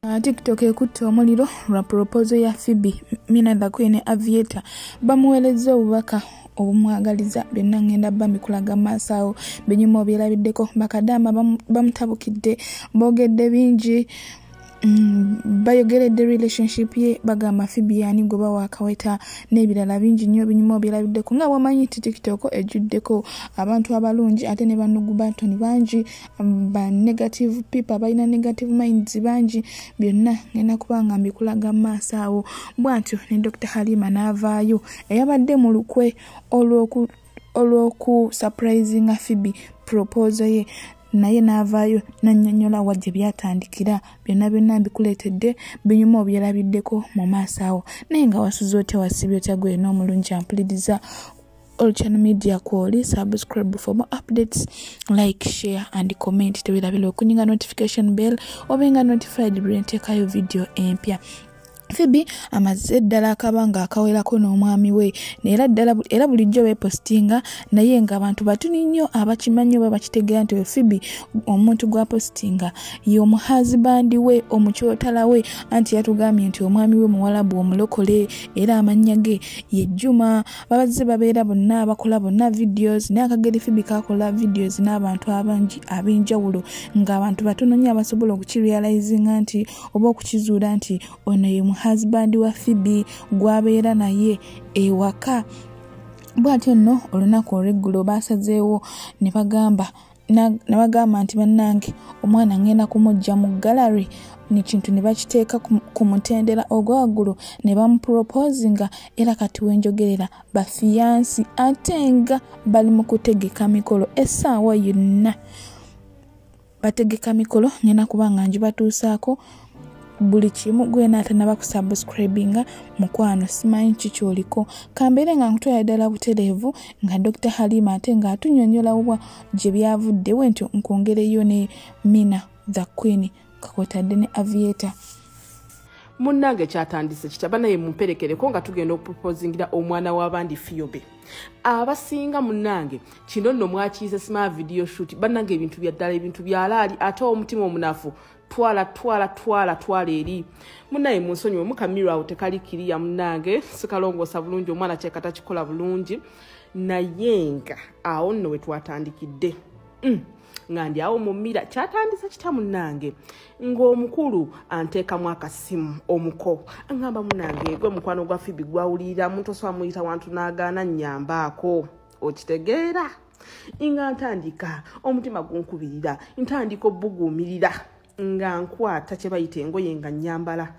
TikTok ekutte omuliro lwa proposal ya Phoebe. Mina the Queen Aviator bamuweerezza obubaka obumwagaliza. Byonna ngenda bambikulaga maaso awo, binyuma obyerabiddeko. Bakadaama bamutabukidde, boogedde bingi, bayogeredde relationship ye, bagamba Phoebe yani gwe bawa akaweta n'ebirala bingi nnyo. Binyuma obyerabiddeko. Nga bw'omanyi nti TikTok ejjuddeko abantu abalungi, ate ne banugu bantoni bangi, ba negative people abalina negative minds bangi. Byonna ngenda kuba nga mbikulaga mu maaso awo. Bw'atyo ne Dr Halima n'avaayo, eyabadde mu lukwe olw'oku surprisinga Phoebe proposal ye, naye n'avaayo n'annyonnyola wa gye byatandikira. Byonna byonna mbikuleetedde, binyuma obyerabiddeko mu maaso awo. Naye nga wasuze otya, wasiibye otya gwe n'omulungi ampuliriza? All Channel Media kwoli, subscribe for more updates, like, share and comment. Tewerabira okunyiga notification bell obenga notified bwe nteekayo video empya. Phoebe amaze ddala akabanga akawerako n'omwami we, era ddala era bulijjo beepositinga, naye ng'abantu batuni nnyo abakimanyi oba bakitegeera nti Phoebe omuntu gw'apositinga ye omuhusband we, omukyotala we. Anti yatugambye nti omwami we muwalabu omulokole, era amannya ge ye Juma. Babazze babeera bonna bakola bonna videos, naye akageri Phoebe kakola videos n'abantu abangi ab'enjawulo, ng'abantu batono nnyo abasobola okukirealizinga nti oba okukizuula nti ono ye husband wa Phoebe gw'abeera naye ewaka. Bw'atyo nno olunaku olw'eggulo baasazeewo ne bagamba nti bannange, omwana ngenda kumuggya mu gallery nekintu, ne bakiteeka ku mutendera ogwa waggulu ne bamuproposinga. Era kati wenjogerera bafiancé, ate nga bali mu kutegeka mikolo, essaawa yonna bategeka mikolo. Ngenda kuba nga ngibatuusaako buli kimu. Gwena atanaba kusubscribinga, mukwano, simanyi ki kyoliko. Kambeere nga nkutwala ddala butereevu nga Dr Halima ate ng'atunnyonnyola wa gye byavudde bwe ntyo, nkwongereyo ne Mina the Queen kakwetadde ne Aviator. Munnange, kyatandise kitya? Banaye mumperekereko nga tugenda okuproposingira omwana w'abandi Phoebe. Abasinga munnange kino nno mwakiise sima video shoot. Bannange, ebintu bya ddala, ebintu byalaali, ate omutima omunafu twala twala twala twala eri. Munnaye munsonyiwe, mukamiro awo tekali kiriya. Munnange, sikalongoosa bulungi, omwana kyeka takikola bulungi, naye nga awo nno we twatandikidde. Nga ndi awo mu mirror, kyatandise kitya munnange? Ng'omukulu anteekamu akasimu, omuko aŋŋamba, "Munnange, gwe mukwano gwa Phoebe gwawulirira, muntu osobola muyita wantu n'agaana, nnyambaako." Okitegeera nga ntandika omutima gunkubirira, ntandika obuguumirira, nga nkwata kye bayita engoye nga nnyambala.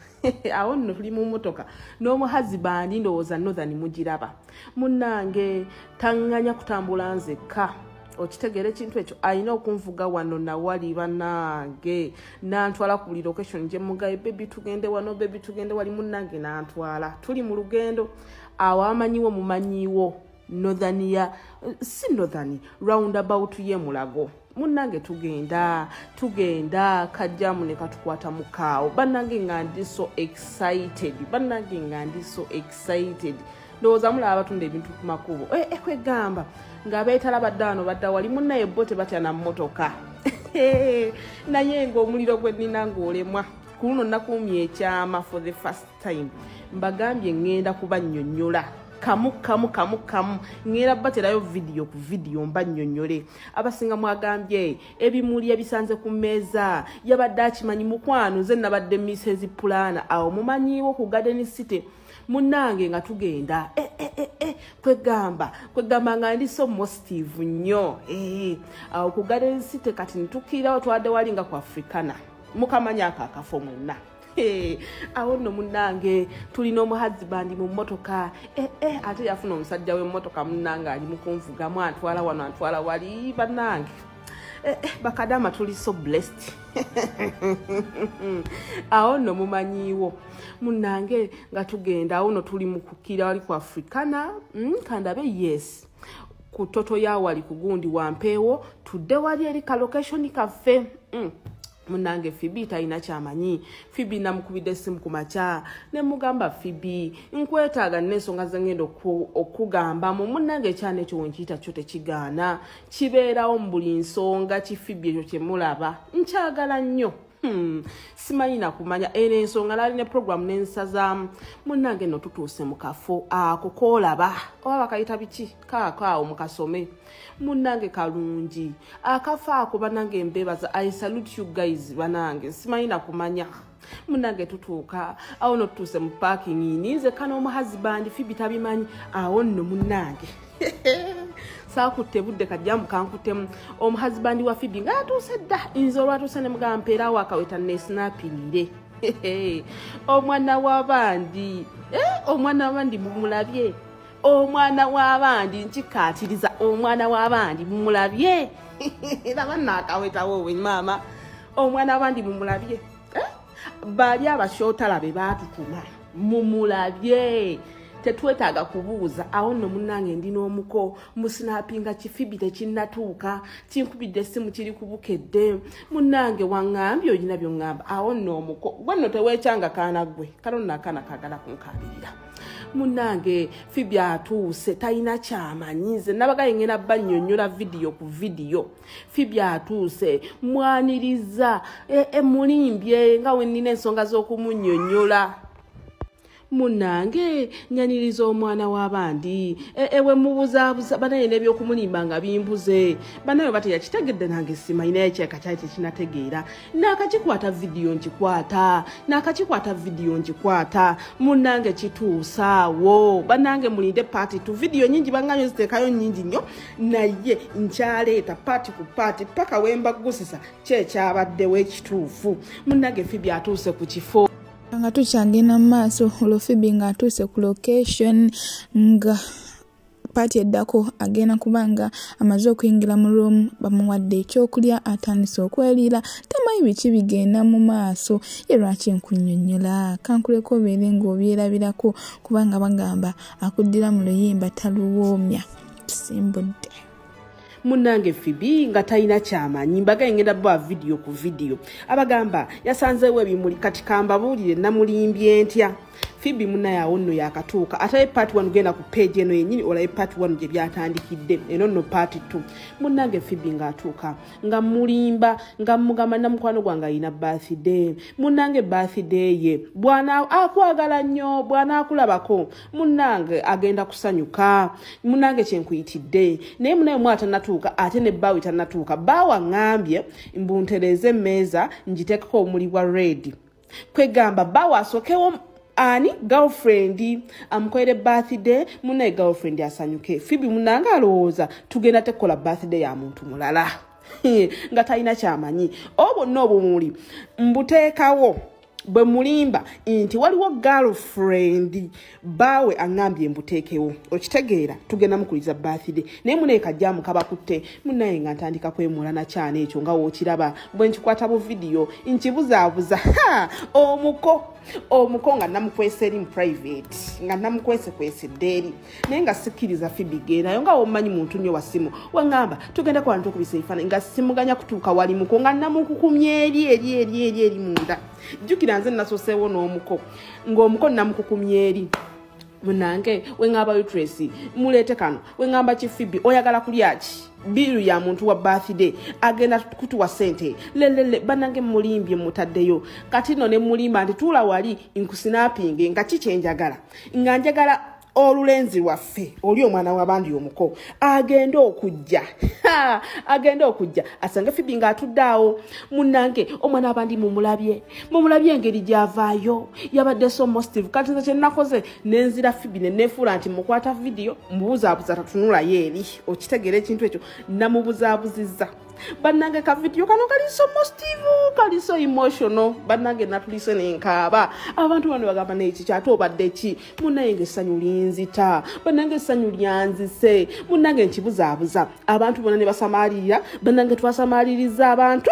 Awo nno tuli mu mmotoka n'omuhusband, ndowooza Northern mugiraba. Munnange, taŋŋanya kutambula nzekka. Okitegeera ekintu ekyo? Alina okunvuga wano nawali. Bannange, nantwala ku buli location gye mugaye, "Baby, tugende wano, baby, tugende wali." Munnange, nantwala, tuli mu lugendo awo. Amanyiwo mumanyiwo Northern ya si Northern roundabout ye Mulago. Munnange, tugenda tugenda, kajjamu ne katukwata mukaawo. Bannange, nga ndi so excited, bannange, nga ndi so excited. Ndowooza mulaba batunda ebintu ku makubo. Kwegamba nga beetala badda wano badda wali. Munnaye, bo tebatya na mmotoka, naye ng'omuliro gwe nnina ng'olemwa. Ku luno nakuumya ekyama for the first time. Mbagambye ŋŋenda kubannyonnyola kamu kamu kamu kamu, ŋŋenda baterayo vidiyo ku vidiyo mbannyonnyole. Abasinga mwagambye ebimuli ebisanze ku mmeeza yabadde akimanyi. Mukwano, nze nabadde Mrs Planner awo mumanyiiwo ku Garden City. Munnange, nga tugenda, kwegamba nga ndi so positive nnyo. Awo ku Garden City kati ntukiirawo, twadde wali nga ku Africana, mukamanyi ako akafo mwenna. Awo nno munnange tulina omuhusband mu mmotoka. Ate yafuna omusajja w'emmotoka. Munnange, ali mukunvugamu, antwala wano, antwala wali. Bannange, bakadama tuli so blessed. Awo nno mumanyiiwo munnange nga tugenda, awo nno tuli mu kukkira wali ku Africana, kandabe, yes, ku toto yawali ku gundi wampeewo, tudde wali eri ka location kaffe. Munange, Phoebe talina kyamanyi. Phoebe namukubidde essimu ku makya ne mugamba, "Phoebe, nkwetaaga n'ensonga zengenda okugambamu." Munnange, ekyana ekyo wenkiyita kyo tekigaana, kibeerawo mu buli nsonga. Ki Phoebe ekyo kyemulaba nkyagala nnyo. Simanyi nakumanya eno ensonga nali ne program nensazaamu. Munnange nno tutuuse mu kafo ako koolaba oba bakayita biki kaako awo mukasome. Munnange kalungi akafo ako bannange, mbebaza. I salute you guys bannange, simanyi nakumanya. Munnange tutuuka awo nno, tutuuse mu parking, ninze kano omuhusband Phoebe tabimanyi. Awo nno munnange saakutte budde kajjambu kankuttemu. Omuhusband wa Phoebe ng'atuuse dda, nze olwatuuse ne mugamba mpeerawo akaweta nesinapingire omwana w'abandi. Omwana w'abandi mumulabye, omwana w'abandi nkikaatiriza, omwana w'abandi mumulabye. Laba naakawetawo we maama, omwana w'abandi mumulabye. Bali abashootala be baatutuma mumulabye, tetwetaaga kubuuza. Awo nno munnange ndi n'omuko musinapinga kifibi tekinnatuuka, kinkubidde essimu kiri kubukedde. Munnange waŋŋambye olina by'oŋŋamba. Awo nno omuko gwe nno teweekyanga kaana ggwe kano nno akaana kaagala kunkaabirira. Munnange Phoebe atuuse talina kyamanyi, nze nabagaye ngenda bannyonnyola vidiyo ku vidiyo. Phoebe atuuse mwaniriza, mulimbye nga we nnina ensonga z'okumunnyonnyola. Munnange nyaniriza omwana w'abandi, ewe mubuzaabuza banaye n'ebyokumulimba nga bimbuze. Banaye oba teyakitegedde nange simanyi, naye kyeka kyali tekinategeera. Naakakikwata vidiyo nkikwata, naakakikwata vidiyo nkikwata. Munnange kituusaawo bannange, mulinde part 2. Vidiyo nyingi banganyo ziteekayo nyingi nnyo, naye nkyaleeta part ku part paka wembagusisa kyekyabaddewo ekituufu. Munnange Phoebe atuuse ku kifo. Nga tukyagenda mu maaso, olwo Phoebe ng'atuuse ku location, nga part eddako agenda kuba nga amaze okuyingira mu room, bamuwadde ekyokulya, atandise okweriira, tamanyi biki bigenda mu maaso. Ye lwaki nkunnyonnyola, kankuleko obeere ng'obyerabirako, kubanga bagamba akuddira mu luyimba taluwoomya. Tusimbudde. Munnange Phoebe nga talina kyamanyi, mbagaye ngenda bba vidiyo ku vidiyo. Abagamba yasanzeewo ebimuli. Kati kambabuulire namulimbye ntya Phoebe. Munnaye awo nno yakatuuka ate part 1, genda ku page eno yennyini olabe part 1 gye byatandikidde. Eno nno part 2. Munnange Phoebe ng'atuuka nga mulimba nga mugamba namukwano gwange alina birthday. Munnange birthday ye bwana akwagala nnyo, bw'anaakulabako munnange agenda kusanyuka. Munnange kyenkuyitidde, naye munnaye mwana tannatuuka ate ne bbaawe tannatuuka. Bbaawe aŋŋambye mbuntereeze emmeeza ngiteekeko obumuli bwa red, kwegamba bbaawe asookewo ani girlfriend amukolere birthday. Munnaye girlfriend asanyuke. Phoebe munnange alowooza tugenda tekola birthday ya muntu mulala, nga talina kyamanyi. Obwo nno obumuli mbuteekawo bwe mulimba nti waliwo girlfriend baawe aŋŋambye mbuteekewo, okitegeera tugenda mukuliza birthday. Naye munaye kajjamu kabakutte. Munaye nga ntandika kwemula nakyana ekyo nga wookiraba bwe nkikwata bu vidiyo nkibuzaabuza. Omuko omuko nga namukwesa eri mu private, nga namukwesekwesedde eri, naye nga sikkiriza Phoebe gendayo. Nga womanyi muntu nnyo wa ssimu, weŋŋamba tugenda kuba ntukubisa ebifaananyi nga simuganya kutuuka wali muko, nga namukukumya eri eri eri eri eri munda. Jjukira nze nasoseewo n'omuko, ng'omuko namukukumya eri. Munange weŋŋamba waitress muleete kano, weŋŋamba kifibi oyagala kulya ki, bill ya muntu wa birthday agenda kutuwa sente lelele. Bannange mulimbye mutaddeyo. Kati nno ne mulimba nti tuula wali nkusinapinge, nga ki kyenjagala, nga njagala olulenzi lwaffe oli omwana w'abandi omuko agenda okujja, agenda okujja asange Phoebe ng'atudde awo. Munnange omwana w'abandi mumulabye, mumulabye engeri gy'avaayo, yabadde so emotive. Kati nze kyenakoze nenzira Phoebe ne neefuula nti mukwata vidiyo, mubuzaabuza tatunulayo eri, okitegeera ekintu ekyo namubuzaabuzizza. Bannange ka vidiyo kano kali so emotive, kali so emotional. Bannange natulise nenkaaba. Abantu bano bagamba neki kyate obadde ki? Munnaye nga essanyu linzita, bannange essanyu lyanzise. Munnange nkibuzaabuza abantu bonna ne basamaalirira. Bannange twasamaaliriza abantu.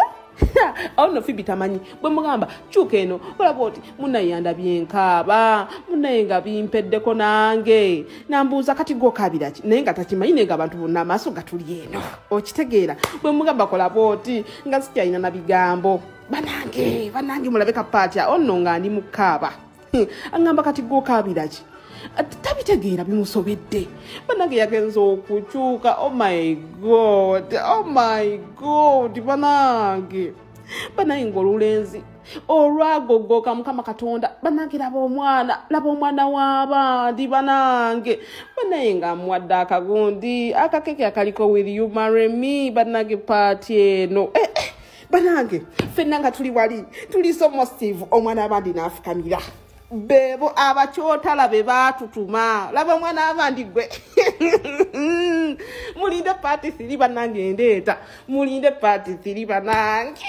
Awo nno Phoebe tamanyi bwe mugamba kyuka eno olaba oti munnaye yandabye nkaaba. Munnaye nga bimpeddeko nange nambuuza kati gwokaabira ki, naye nga takimanyi, naye nga abantu bonna amaaso gatuli eno, okitegeera bwe mugamba kola bwoti nga sikyalina na bigambo. Banange banange mulabe kapaati awo nno nga ndi mukaaba, aŋŋamba kati gwokaabira ki, tabitegeera bimusobedde. Bannange yagenza okukyuka, oh my God, oh my God, banange. Banaye ng'olulenzi olwagogoka Mukama Katonda, banange laba omwana, laba omwana w'abandi banange. Banaye nga amuwadde akagundi akakeke akaliko "Will you marry me?" Banange party eno, banange ffenna nga tuli wali tuli so emotive. Omwana abandi n'afukamira. Bebo abakyotala be baatutuma. Laba omwana abandi gwe. Mulinde part 3 bannange, ndeeta. Mulinde part 3 bannange.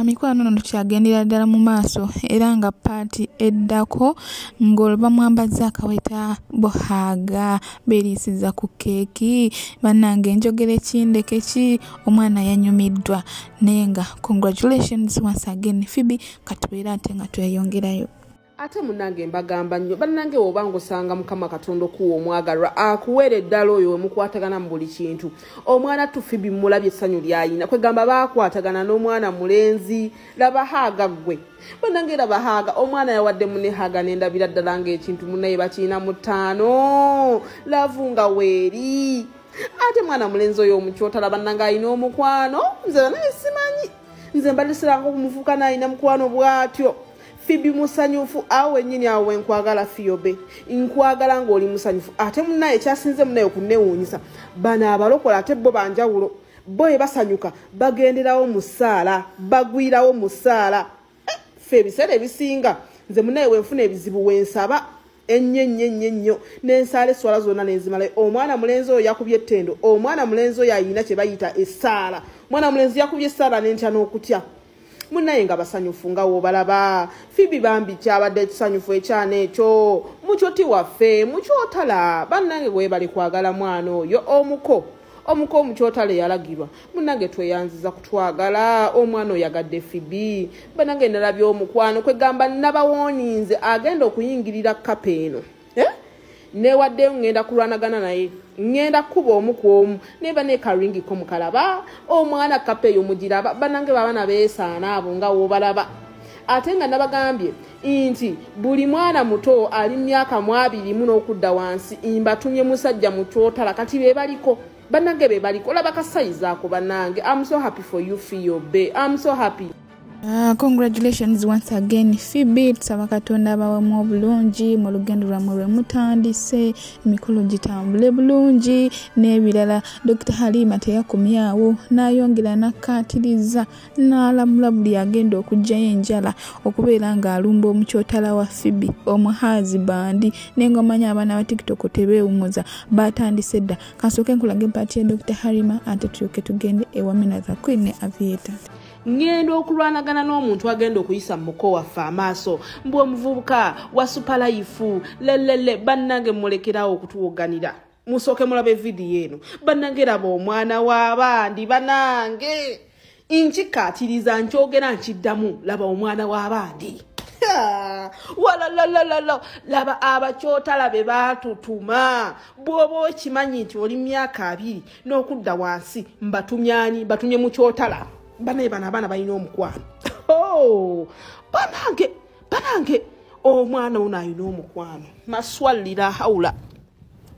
Mikwano nno tukyagendera ddala mu maaso, era nga part eddako ng'olwo bamwambazza akaweta, bohaaga, beeriisiza ku keeki. Bannange njogera ekindeke ki, omwana yanyumiddwa. Naye nga congratulations once again Phoebe. Katubeera ate nga tweyongerayo. Ate munnange mbagamba nnyo bannange, woba ng'osanga Mukama Katonda okuwa omwagalwa, akuweera eddala oyo wemukwatagana mu buli kintu. Omwana tufibi mulabye essanyu lyayina, kwegamba baakwatagana n'omwana mulenzi. Laba hug ggwe bannange, laba hug. Omwana yawadde mune hug, nendabira ddala ng'ekintu munaye bakiina mu ttaano. Love nga weeri. Ate mwana mulenzi oyo omukyotala bannange alina omukwano. Nze banaye simanyi, nze mbadde okumufuuka n'alina mukwano bw'atyo. Phoebe musanyufu awo wennyini awo wenkwagala. Phoebe, nkwagala ng'oli musanyufu. Ate munaye kyasinze munaye okunewuunyisa, bano abalokola ate bo banjawulo. Bo bwe basanyuka bagenderawo mu ssaala, bagwirawo mu ssaala. Ffe ebiseera ebisinga nze munaye wenfuna ebizibu wensaba ennyo ennyo ennyo ennyo, nensaala esswala zonna nenzimalayo. Omwana mulenzi oyo yakubye ettendo. Omwana mulenzi oyo ayina kye bayita essaala. Omwana mulenzi yakubye essaala nentya n'okutya. Munaye nga basanyufu nga wobalaba. Phoebe bambi kyabadde ekisanyufu ekyana ekyo mukyoti waffe mukyotala. Bannange webale kwagala mwana oyo omuko, omuko omukyotala eyalagirwa. Munnange tweyanziza kutwagala omwana oyagadde Phoebe. Bannange nalabye omukwano, kwegamba nabawooninze agenda okuyingirira kapa eno, eh? Newaddeyo ŋŋenda kulwanagana naye, ŋŋenda kuba omu ku omu neba nekaringiko mukalaba omwana kapa eyo mugiraba. Bannange babaana beesaana abo nga wobalaba. Ate nga nabagambye nti buli mwana muto ali myaka 21 n'okudda wansi mbatumye musajja mukyotala. Kati be baliko bannange, be baliko. Olaba kasayizaako bannange. I'm so happy for you, Phoebe. I'm so happy. Congratulations once again Phoebe. Tusaba Katonda abawemu obulungi mu lugendo lwammwe lwe mutandise, emikolo gitambule bulungi n'ebirala. Dr Halima teyakomyawo, n'ayongera n'akkaatiriza n'alamula buli agenda okuggyayo enjala okubeera ng'alumba omukyotala wa Phoebe, omuhaazi bandi. Naye ng'omanyi abaana ba TikTok tebeewummuza, baatandise dda. Kansooke nkulage part ya Dr Halima, ate tulyoke tugende ewa Mina the Queen ne Aviator. Ŋŋenda okulwanagana n'omuntu agenda okuyisa mu muko waffe amaaso mbw omuvubuka wa superlife lelele. Bannange mulekerawo okutuwoganira, musooke mulabe vidiyo eno. Bannange laba omwana w'abandi. Bannange nkikkaatiriza, nkyogera nkiddamu, laba omwana w'abandi. Walalalala, laba abakyotala be baatutuma. Bw'oba okimanyi nti oli myaka 20 n'okudda wansi, mbatumyani? Batumye mukyotala. Banaye bano abaana balina omukwano. Oh, banange, banange omwana ono alina omukwano maswalira haula.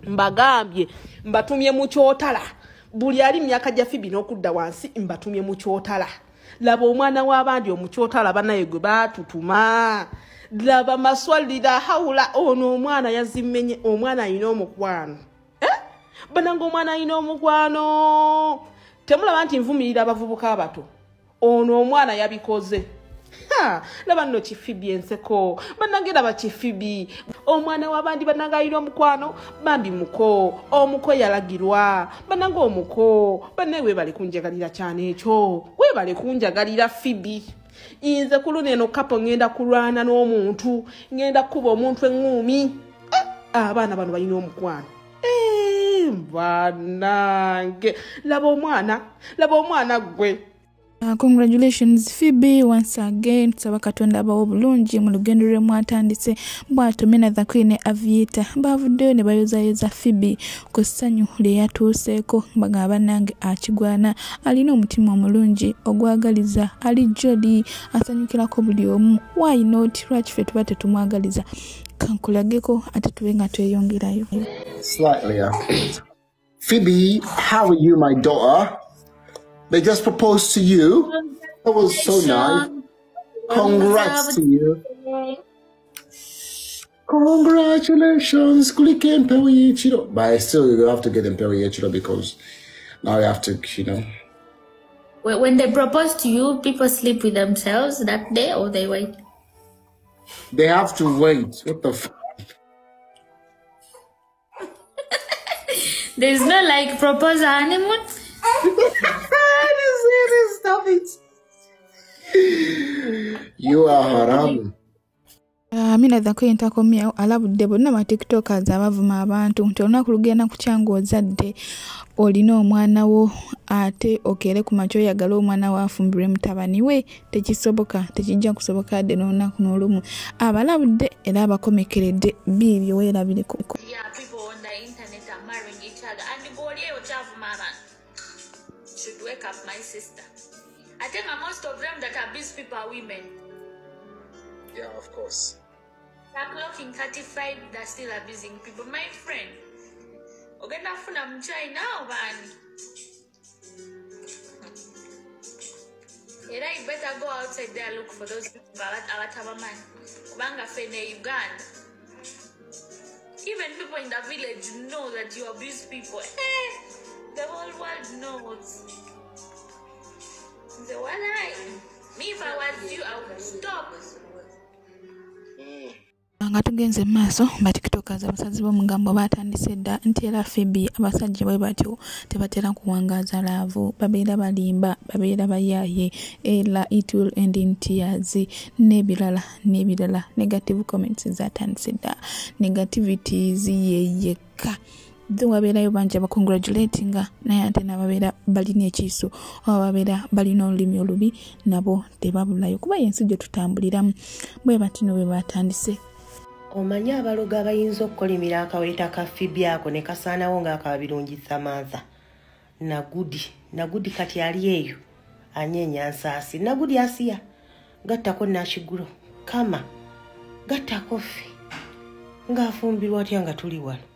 Mbagambye mbatumye mukyotala. Buli ali myaka gya Phoebe n'okudda wansi mbatumye mukyotala. Laba omwana w'abandi omukyotala banaye gwe baatutuma. Laba maswalira haula, ono omwana yazimenye. Omwana alina omukwano, eh? Banange omwana alina omukwano. Temulaba nti nvumirira abavubuka abato? Ono omwana yabikoze. Laba nno kifibi enseko. Bannange laba kifibi, omwana w'abandi. Bannange alina omukwano bambi. Muko omuko yalagirwa. Bannange omuko, bannaye weebale kunjagalira kyana ekyo, weebale kunjagalira Phoebe. Nze ku luno eno couple ŋŋenda kulwana n'omuntu, ŋŋenda kukuba omuntu eŋŋuumi. Abaana bano balina omukwano. Bannange laba omwana, laba omwana ggwe. Congratulations Phoebe once again. Tusaba Katonda abawo obulungi mu lugendo lwe mwatandise. Bw'atyo Mina the Queen ne Aviator bavuddeyo ne bayozayoza Phoebe ku ssanyu lye yatuuseeko, bagamba bannange akigwana, alina omutima omulungi ogwagaliza, ali jolly, asanyukirako buli omu. Why not? Lwaki ffe tuba tetumwagaliza? Kankulageko ate tube nga tweyongerayo. Slightly. Phoebe, how are you, my daughter? They just proposed to you. That was so nice. Congrats to you. Congratulations. Click Empewo Yekiro. But I still you have to get Empewo Yekiro because now you have to, you know. When they propose to you, people sleep with themselves that day or they wait? They have to wait. What the fuck? There's no like propose honeymoon. Stop it. You are haram. Amina the ntakomyewo alabudde bonna ba tiktokers abavuma abantu nti olunaku lugenda kukyanga ozadde olina omwana wo ate okere ku makya oyagala omwana wo afumbirwe mutabani we tekisoboka tekijja kusoboka adde n'olunaku n'olumu abalabudde era abakomekeredde biibyo weerabireko. Yeah, people on the internet are marrying each other and goli eyo kyavuma abantu should wake up my sister. I think most of them that abuse people are women. Yeah, of course. They're clocking 35, they're still abusing people. My friend, ogenda funa mchina obani. Era you better go outside there look for those people abatabamanyi. Kubanga fene Uganda. Even people in the village know that you abuse people. Hey, the whole world knows. The one me if I was you, I would stop. Nga tugenze maaso ba tiktokers abasazi b'omugambo batandise dda nti era Phoebe abasajja bwe batyo tebatera kuwangaaza laavu babeera balimba babeera bayaaye era it will end in tears n'ebirala n'ebirala. Negative comments zatandise dda, negativities yeyeka wabeerayo bangi abacongratulatinga naye ate n'ababeera balina ekiiso oba babeera balina olulimi olubi nabo tebabulayo kuba yensi gye tutambuliramu bwe batino bwe batandise. Omanyi abalogo abayinza okukolimira akaweta ka Phoebe ako ne kasaanawo ng'akabirungi Samantha. Nagudi kati ali eyo anyeenya nsaasi. Nagudi asiya gattako Nakigulo kama gattako ffe ng'afumbirwa atya nga tuli wano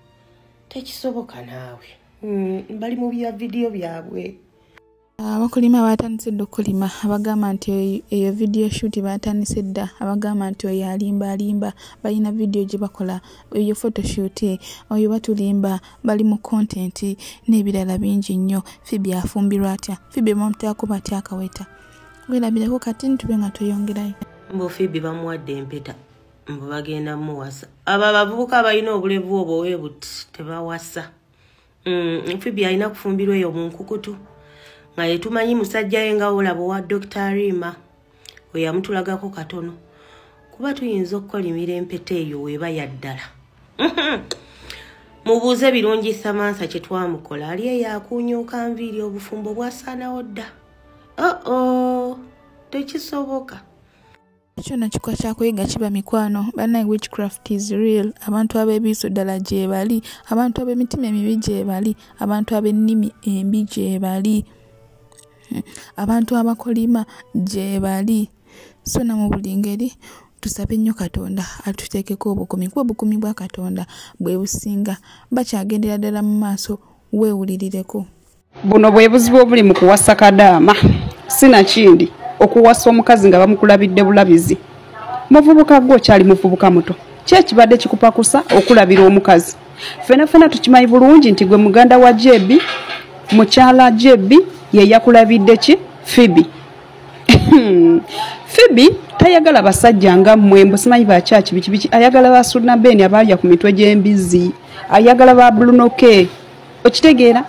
tekisoboka naawe. Bali mu bya vidiyo byabwe. Abakulima batandise dda okulima abagamba nti eyo video shoot batandise dda abagamba nti oyo alimba alimba balina video gye bakola eyo photoshoot oyo batulimba bali mu content n'ebirala bingi nnyo. Phoebe afumbirwa atya? Phoebe bamuteekako batya akaweta? Weerabireko kati ntube nga tweyongerayo. Mbu Phoebe bamuwadde empeta mbu bagenda muwasa. Abo abavubuka balina obulevu obwo weebuti tebawasa. Phoebe alina kufumbirwa eyo mu nkukutu nga yetumanyi musajja ye nga olaba owa Dr. Rima we yamutulagako katono kuba tuyinza okukolimira empeta eyo weeba ya ddala. Mubuuze Birungi Samantha kye twamukola ali eyo akuunyuuka nviiri obufumbo bwasaanawo dda. Oh tekisoboka. Kyonna kikwa kyakuyiga kiba mikwano bannange witchcraft is real. Abantu ab'ebiiso ddala gye bali, abantu ab'emitima emibi gye bali, abantu ab'ennimi embi gye bali, abantu abakolima gye bali. So na mu buli ngeri tusabe nnyo Katonda atuteekeko obukuumi kuba obukuumi bwa Katonda bwe businga. Bakyagendera ddala mu maaso weewulirireko. Buno bwe buzibu obuli mu kuwasa kadaama sinakindi okuwasa omukazi nga bamukulabidde bulabizi. Muvubuka gwo kyali muvubuka muto ki ekibadde kikupakusa okulabira omukazi? Ffena ffena tukimanyi bulungi nti gwe muganda wa Jebi, mukyala Jebi ye yakulabidde ki? Phoebe. Phoebe tayagala basajja nga mmwe mbu simanyi bakyaki biki biki, ayagala ba Sunna Ben abalya ku mitwe gy'embizzi, ayagala ba Bruno K, okitegeera,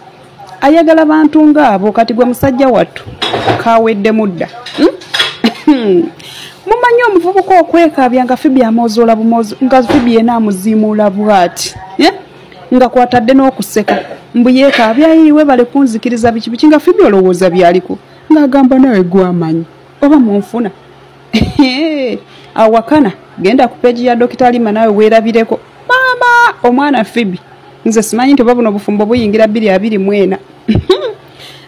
ayagala bantu ng'abo. Kati gwe musajja wattu kawedde mudda. Mumanyi omuvubuka okwekaabya nga Phoebe amwozoola bumozo, nga Phoebe yenna amuziimuula bw'ati, nga kwatadde n'okuseka mbu yeekaabya ayiwe bale kunzikiriza biki biki, nga Phoebe olowooza byaliko ng'agamba nawe gwamanyi oba munfuna. Awakana genda ku peji ya Dr. Lima nawe weerabireko maama omwana Phoebe. Nze simanyi nti oba buno obufumbo buyingira 2024.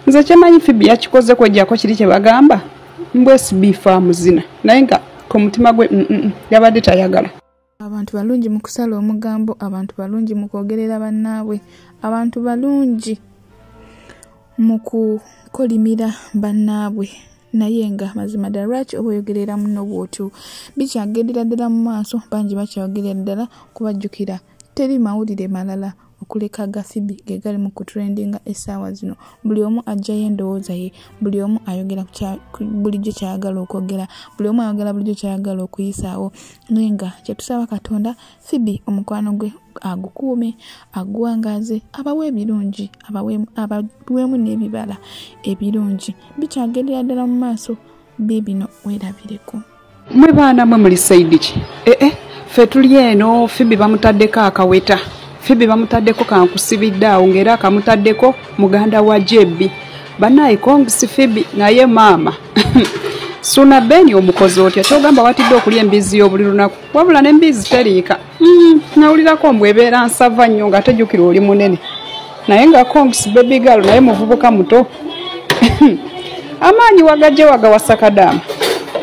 Nze kyemanyi Phoebe yakikoze kwejjako kiri kye bagamba mbwe sibifa amuzina, naye nga ku mutima gwe yabadde tayagala. Abantu balungi mu kusala omugambo, abantu balungi mu kwogerera bannaabwe, abantu balungi mu kukolimira bannaabwe. Naye nga mazima ddala lwaki oba oyogerera munno bw'otyo? Bikyagendera ddala mu maaso, bangi bakyayogerera ddala kubajjukira teri mawulire malala okuleka ga Phoebe ge gali mu kutrendinga essaawa zino. Buli omu aggyayo endowooza ye, buli omu ayogera bulijjo ky'ayagala okwogera, buli omu ayogera bulijjo ky'ayagala okuyisaawo. Naye nga kye tusaba Katonda, Phoebe omukwano gwe agukuume, aguwangaaze, abawe ebirungi, abaweemu n'ebibala ebirungi. Bikyagendera ddala mu maaso, biibino weerabireko. Mwe baana mwe muli saidi ki? Ffe tuli eno, Phoebe bamutaddeko akaweta. Phoebe bamutaddeko kankusibidde awo ng'era akamutaddeko muganda wa Jebbi. Bannaye congs Phoebe, naye maama. Suna Beni omukozi otya? Ky'ogamba watidde okulya embizzi y'obuli lunaku. Wabula n'embizzi teriika. Nawulirako mbu ebeera nsava nnyo nga tejjukira oli munene. Naye nga congs baby girl, naye muvubuka muto. Amaanyi wagajje wagawasa Kadaama.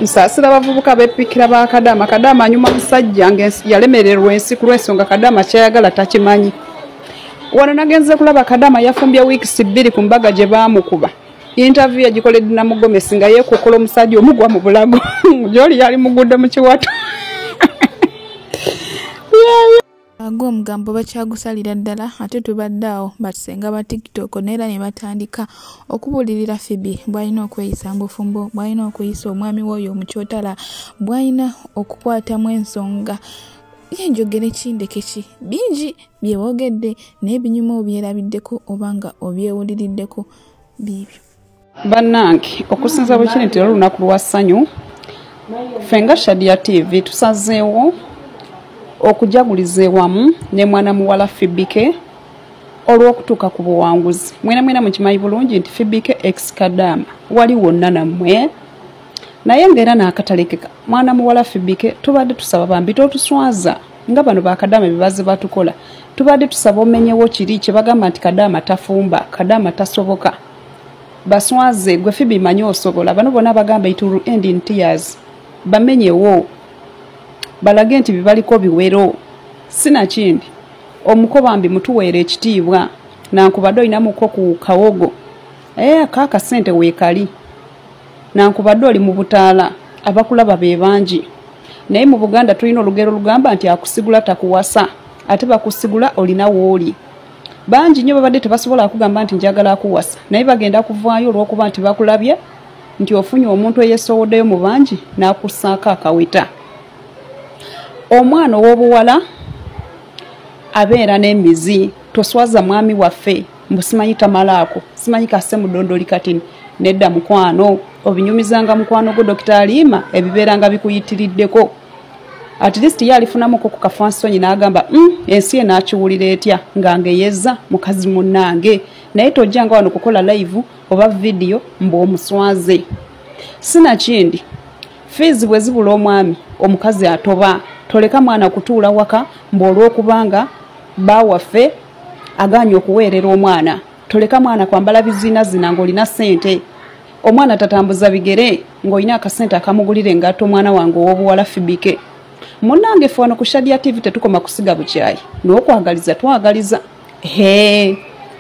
Nsaasira abavubuka beppikira ba Kadaama. Kadaama anyuma musajja ng'yalemererwa ensi ku lw'ensonga Kadaama ky'ayagala takimanyi. Wano nagenze kulaba Kadaama yafumbye wiikisi 2 ku mbaga gye baamukuba. Interview yagikoledde na Mugomesi nga yeekokola omusajja omugwa mu bulago. Gy'oli yali mugudde mu kiwato. Agwo omugambo bakyagusalira ddala, ate tubadde awo batusenga ba TikTok neera ne batandika okubuulirira Phoebe bw'alina okweyisa mu bufumbo, bw'alina okuyisa omwami w'oyo omukyotala, bw'alina okukwatamu ensonga. Ye njogere ki ndeke ki? Bingi bye boogedde naye binyuma obyerabiddeko oba nga obyewuliriddeko biibyo. Bannange, okusinza bwe kiri nti leero olunaku lwa ssanyu, ffe nga Shadia TV tusazeewo okujaguliza ewamu ne mwana muwala Phoebe K olw'okutuuka ku buwanguzi. Mwena mwena mukimanyi bulungi nti Phoebe K ex Kadaama wali wonna nammwe, naye ng'era n'akatalekeka. Mwana muwala Phoebe K tubadde tusaba bambi totuswaza nga bano ba Kadaama bye bazze batukola. Tubadde tusaba omenyewo kiri kye bagamba nti Kadaama tafumba, Kadaama tasoboka. Baswaze gwe Phoebe manyi osobola. Bano bonna bagamba it will end in tears. Bamenyewo balage nti bibaliko biwero. Sinakindi omuko bambi mutuweere ekitiibwa, nankubadde olinamuko ku kawogo kaakasente weekali, nankubadde oli mu butaala abakulaba be bangi. Naye mu Buganda tulina olugero olugamba nti akusigula takuwasa, ate bakusigula olina w'oli. Bangi nnyo babadde tebasobola kugamba nti njagala akuwasa, naye bagenda kuvaayo olw'okuba nti bakulabye nti ofunye omuntu eyeesowoddeyo mu bangi n'akussaako akaweta. Omwana ow'obuwala abeera n'emizi. Toswaza mwami waffe mbu simanyi tamalaako, simanyi kasse mudondoli katini. Nedda mukwano, obinyumizanga mukwano gwo Dr. Alima ebibeeranga bikuyitiriddeko. At least ye alifunamuko ku kafansonyi n'agamba ensi enaakiwulira etya nga ngeyeza mukazi munnange. Naye tojjanga wano kukola live oba video mbu omuswaze. Sinakindi fees bwe zibula omwami omukazi atoba. Toleka mwana kutuula waka mbu olw'okubanga bawaffe agaanye okuweerera omwana. Toleka mwana kwambala bizinazina ng'olina ssente. Omwana tatambuza bigere ng'olina akasente akamugulira engatto. Omwana wange ow'obuwala Phoebe K, munnange ffe wano ku Shadia TV tetukoma kusiga bukyayi n'okwagaliza, twagaliza.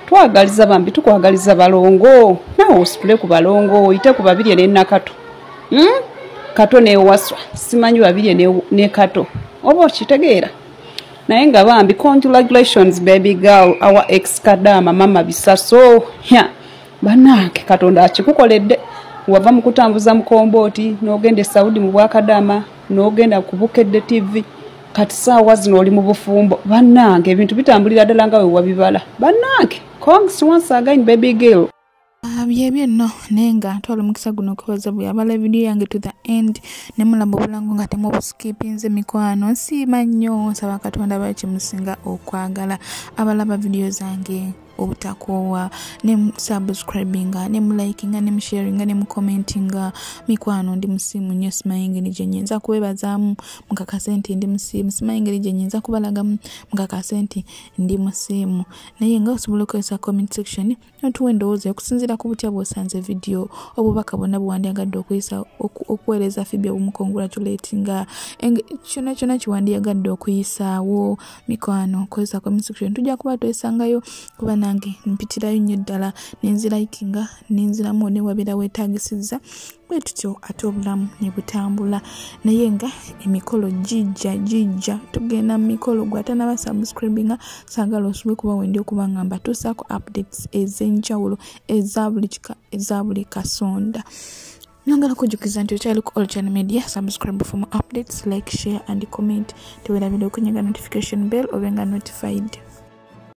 Twagaliza bambi, tukwagaliza balongo. Naawe ositule ku balongo, oyite ku Babirye ne Nakato. Kato newaswa, simanyi Babirye ne Kato, oba okitegeera. Naye nga bambi congratulations baby girl, our ex Kadaama mama Bisaso. Bannange Katonda akikukoledde. Wava mu kutambuza mukombooti n'ogenda e Saudi mu bwakadaama, n'ogenda ku Bukedde TV, kati saawa zino oli mu bufumbo. Bannange ebintu bitambulira ddala nga we wabibala. Bannange congs once again baby girl. Byebyo nno, naye nga ntwala omukisa guno okwebaza bwe abala vidiyo yange to the end ne mulaba obulango nga temubuskipinze. Mikwano, nsiima nnyo, nsaba Katonda baye kyemusinga okwagala abalaba vidiyo zange obutakoowa ne subscribinga ne mulikinga ne musharinga ne mucommentinga. Mikwano, ndi musiimu nnyo, simanyi ngeri gye nnyinza kubebazaamu mukakase nti ndi musiimu, simanyi ngeri gye nnyinza kubalagamu mukakase nti ndi musiimu. Naye nga osobola okukozesa comment section notuwa endowooza okusinziira ku butya bw'osanze vidiyo, obubaka bwonna bwewandyagadde okuyisa okuweereza Phoebe obumucongratulatinga, kyonna kyonna kiwandiyagadde okuyisaawo. Mikwano, kozesa comment section, tujja kuba twesangayo kuba Nange mpitirayo nnyo ddala nenzirayikinga nenziramu ne wabeera weetagisizza bwe tutyo, ate obulamu ne butambula. Naye nga emikolo gijja tugenda mu mikolo. Gwe atanaba subscribinga, saagala osubwe kuba wendi okuba nga mbatuusaako updates ez'enjawulo eza buli kika, eza buli kasonda. Nyongera kujjukiza nti okyali ku All Channel Media. Subscribe for more updates, like, share and comment. Tewerabira okunyiga notification bell obe nga notified.